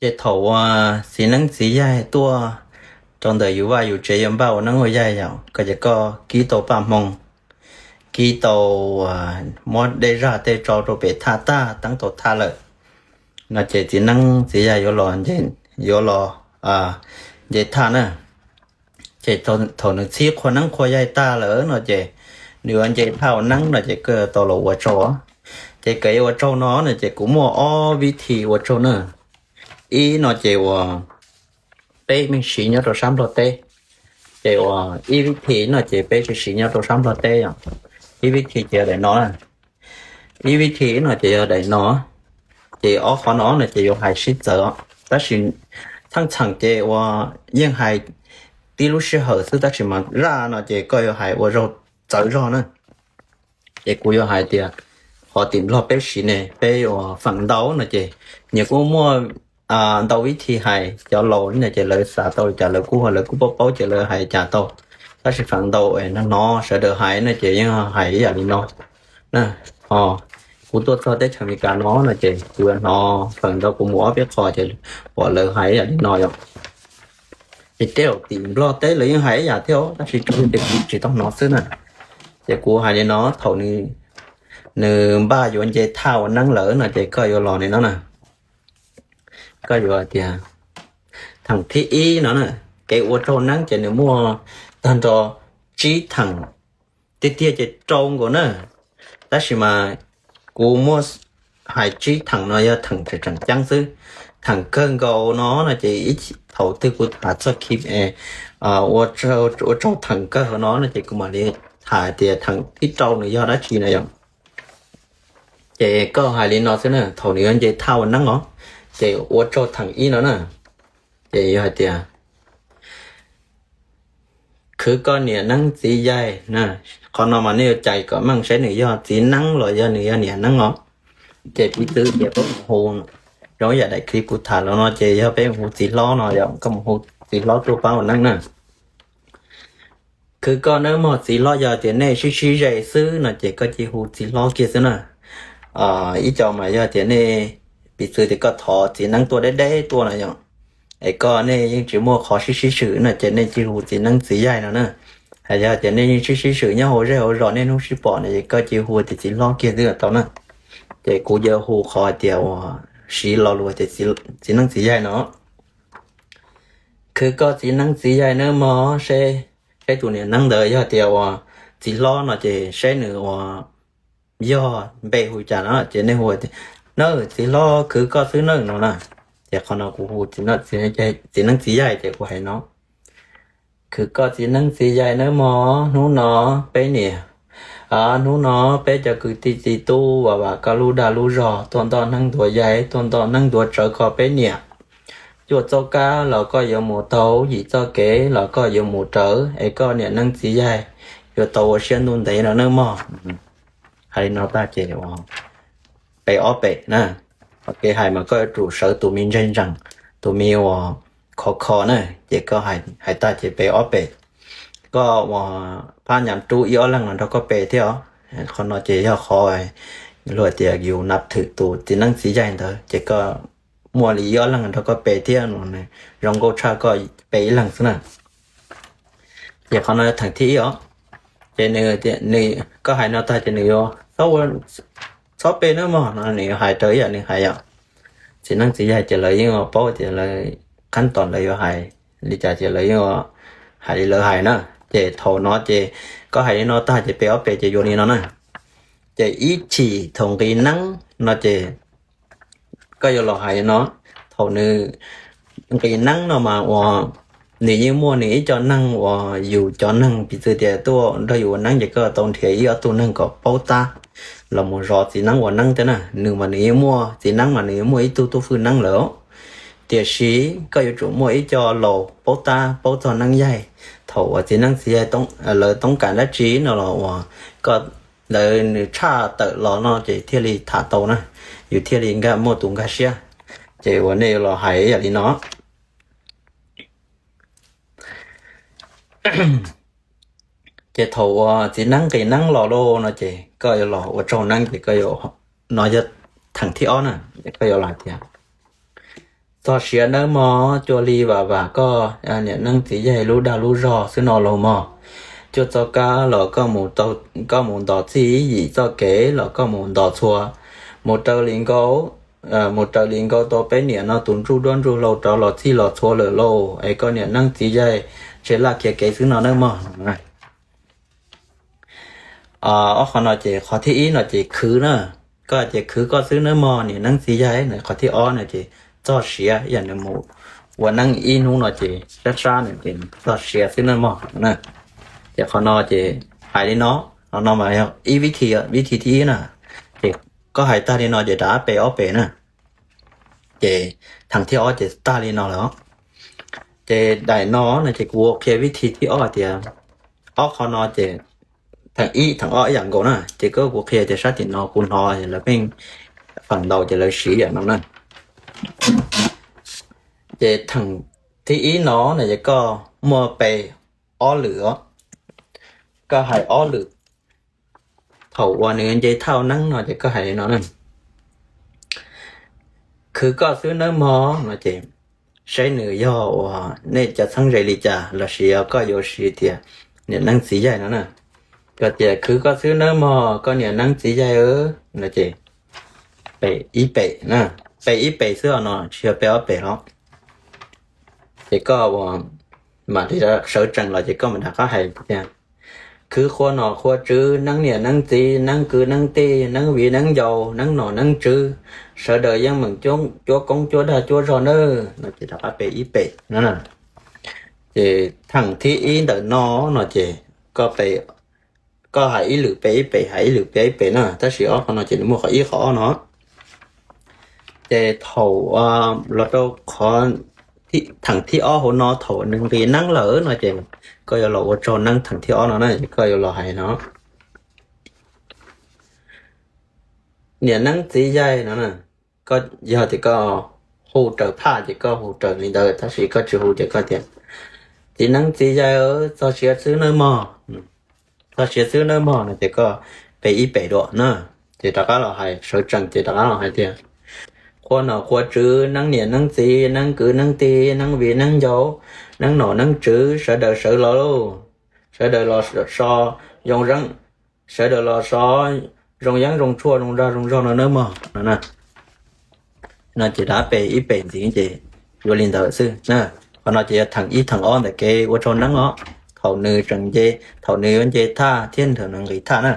Ces thaum uas txiv neeb txiv yaig tuaj rau ntawm yus vaj yus tsev yuav npaj ua neeb ua yaig yom, koj ces koj kib tau paj hmoo, kib tau, muab dej zaj tej tso rau pem thaj tag, teeb tau thaj lawm no ces txiv neeb txiv yaig yuav los, yuav los nce thaj na. Ces thaum nws txhib qhua neeb qhua yaig tag lawm no ces nws yuav nce thaj ua neeb no ces koj yuav tau los ua tsaug. Ces koj yuav ua tsaug no no ces kuv muaj ob vib thi ua tsaug na. Ib no ces uas peb yeej siv nyob rau sab Nplog teb, ces uas ib vib thi no ces peb tsis siv nyob rau sab Nplog teb os. Ib vib thi ces yog daim no na. Ib vib thi no ces yog daim no. Ces ob qhov no no ces yuav hais sib txawv, tab sis txheej txheem ces uas yeej hais tib lub sij hawm xwb, tab sis mas zaj no ces koj yuav hais ua zaug txawv zog na. Ces kuv yuav hais tias qhov tim Nplog peb siv ne, peb uas feem ntau no ces nyias kuj muaj ntau vib thi hais. Cov laus no ces lawv xav tau li cas lawv kuj, lawv kuj paub paub ces lawv hais cas tau, tab sis feem ntau hnov sawv daws hais no ces yeej hais ib yam li no. Kuv tuaj txog teb chaws Amelikas no no ces kuv hnov feem ntau, kuv mus ob peb qho ces uas lawv hais ib yam li no yom. Ces tej tim Nplog teb lawv yeej hais ib yam thiab, tab sis tsuas yog tias kuv tsis tau hnov xwb na. Ces kuv hais li no, thaum nws npaj yuav nce thaj ua neeb lawm no ces koj yuav los li no na. Koj yuav hais tias theem thib ib no na, kev ua tsaug neeb ces nws muaj tag nrho tsib theem. Tiag tiag ces rau nkaus na, tab sis mas kuv muab hais tsib theem no yog theem tseem ceeb xwb. Theem kawg nkaus no no ces ib thaum twg kuv tham txog khi ua tsaug theem kawg no no ces kuv mam li tham tias theem thib rau nws yog dab tsi na yom. Ces koj hais li no xwb na, thaum nws yuav nce thaj ua neeb os, ces ua tsaug theem ib no na, ces yuav hais tias khwv koj niam neeb txiv yaig na. Qhov no mas nej yuav cais kom meej saib nws yog txiv neeb los yog nws yog niam neeb os. Ces piv txwv tias peb mus hu, zoo ib yam daim clip kuv tham los no ces yog peb mus hu txiv hlob no yom, koj mus hu txiv hlob tuaj pab ua neeb na. Khwv koj neeb mog txiv hlob, yog tias nej sib sib ze xwb no ces koj cia hu txiv hlob kiag xwb na. Ib co mas yog tias nej, piv txwv tias koj thov txiv neeb tuaj deb deb tuaj no yom, es koj nej yeej tsis muaj qhov sib sib swm no ces nej cia hu txiv neeb txiv yaig no na. Hos yog tias nej yeej sib sib swm nyob hauv zej hauv zos nej hnub sib pom no ces koj cia hu tias txiv hlob kiag xwb tau na. Ces kuv yuav hu qhov hais tias uas siv lo lus tias txiv neeb txiv yaig no. Khwv koj txiv neeb txiv yaig nawb mog, seb, seb tus niam neeb ntawd yog tias uas txiv hlob no ces seb nws uas yog npe hu cas no ces nej hu tias, na, txiv hlob khwv koj xwb nawb no na. Ces qhov no kuv hu txiv neeb txiv yaig ces kuv hais no. Khwv koj txiv neeb txiv yaig nawb mog, hnub no peb niam, hnub no peb cov kwv tij txiv tub uas vam koj lub dag lub zog tuaj ntoj neeb ntuav yaig, tuaj ntoj neeb ntuav tsawv koj peb niam. Cuaj txoj kab los koj yuav mus taug, yim txoj kev los koj yuav mus rawv, es koj niam neeb txiv yaig yuav tau ua siab ntuj ntev no nawb mog. Hais li no tag ces pe ob pem na. Kev hais mas koj yuav tsum sawv tus me ntseeg ntsees, tus me uas khov kho na, ces koj hais tag ces pe ob pem. Koj uas phab nyam rub ib ob leeg los nrog koj pe thiab os. Qhov no ces yog qhov luag tias yus nab thwm tus txiv neeb txiv yaig ntawd ces koj muaj li ib ob leeg nrog koj pe thiab no, zoo nkauj tshaj koj pe ib leeg xwb na. Ces qhov no theem thib ib os. Ces nws, koj hais no tag ces nws yuav, txhob pe nawb mog no nws yuav hais raws ib yam nws hais yom. Txiv neeb txiv yaig ces lawv yeej paub tias lawv qhab tos lawv yuav hais li cas ces lawv yeej hais li lawv hais na. Ces thaum no ces koj hais li no tag ces pe ob pem ces yuav li no na. Ces ib chim thaum nqis neeb no ces koj yuav los hais li no. Thaum nws nqis neeb no mas uas nws yeej muaj nws ib co neeg uas yus cov neeg piv txwv tias tuaj nrog yus ua neeb ces koj tau nrhiav ib ob tug neeg kom paub tab los mus zov txiv neeb ua neeb thiab na. Nws mas nws yeej muaj, txiv neeb mas nws yeej muaj ib tug tuj fwj neeb lawm. Tiam sis koj yuav tsum muaj ib co laus paub tab paub txog neeb yaig. Thaum uas txiv neeb txiv yaig lawv toob kas dab tsi no los uas koj, lawv nws tshaj tawm los no ces thiaj li tham tau na, yus thiaj li nkag muaj tus nkag siab. Ces uas nej yuav los hais yam li no. Ces thaum uas txiv neeb nqis neeb los lauj no ces koj yuav los ua tsaug neeb ces koj yuav, no yog theem thib ob na, koj yuav los hais tias Txog siav nawb mog, cuaj li vam vam koj niam neeb txiv yaig lub dag lub zog xwb no los mog. Cuaj txoj kab los koj mus ntos txij yim txoj kev los koj mus ntos txhua, mus raws li nkaus, mus raws li nkaus tau peb niam no tus ntsuj duab ntsuj hlauv rov los txij los txhua lawm lauj, es koj niam neeb txiv yaig tsev laj khiav kev xwb no nawb mog. Ob qhov no ces qhov thib ib no ces khwv na, koj hais tias khwv koj xwb nawb mog niam neeb txiv yaig no. Qhov thib ob no ces txog siav, yog nws mus ua neeb ib hnub no ces sab sab no ces txog siav xwb nawb mog. Ces qhov no ces hais li no, qhov no mas yog ib vib thi, vib thi thib ib na, ces koj hais tag li no ces rov qab pe ob pem na. Ces theem thib ob ces tag li no lawm. Ces daim no no ces kuv qhia vib thi thib ob tias ob qhov no ces theem ib theem ob ib yam nkaus na, ces koj kuv qhia tias sab tim no kuv hnov lawv pheej feem ntau ces lawv siv yam no na. Ces theem thib ib no no ces koj muaj pe ob lwm os, koj hais ob lwm. Thaum uas nws nce thaj neeb no ces koj hais li no na, khwv koj xwb nawb mog no ces saib nws yog uas nej cov txheeb ze li cas lossis yog koj yuav siv tias niam neeb txiv yaig no na. Koj tias khwv koj xwb nawb mog koj niam neeb txiv yaig no ces pe ib pem na, pe ib pem xwb os no tsis yog pe ob pem los. Ces koj uas mam li sawv tsees los ces koj mam rov qab hais tias khwv qhua nom qhua tswv, neeb niam neeb txiv, neeb kwv neeb tij, neeb viv neeb ncaus, neeb nom neeb tswv, sawv daws yeej meem cuab koob cuab dag cuab zog nawb no ces rov qab pe ib pem no. Ces theem thib ib ntawm no no ces koj hais ib lwm pe ib pem, hais ib lwm pe ib pem na, tab sis ob qhov no ces nws muaj qhov ib qhov ob no. Ces thaum los rau qhov theem thib ob hauv no thaum nws nqis neeb lawm no ces koj yuav los ua tsaug neeb theem thib ob no na, ces koj yuav los hais no niam neeb txiv yaig no na. Koj yog tias koj hu raws phaj ces koj hu raws li ntawd, tab sis koj tsis hu ces koj tias txiv neeb txiv yaig txog siav xwb nawb mog, txog siav xwb nawb mog no ces koj pe ib pem dua na, ces rov qab los hais sawv tsees ces rov qab los hais tias qhua nom qhua tswv, neeb niam neeb txiv, neeb kwv neeb tij, neeb viv neeb ncaus, neeb nom neeb tswv, sawv daws sawv los lauj, sawv daws los so zoo, sawv daws los so zoo yeeb zoo tshuaj zoo dag zoo zog no nawb mog no. No ces rov qab pe ib pem ntxiv ces yuav li ntawd xwb na. Qhov no ces yog theem ib theem ob ntawm kev ua tsaug neeb os, thaum nws tseem nce, thaum nws yuav nce thaj thiab thaum nws nqis thaj na.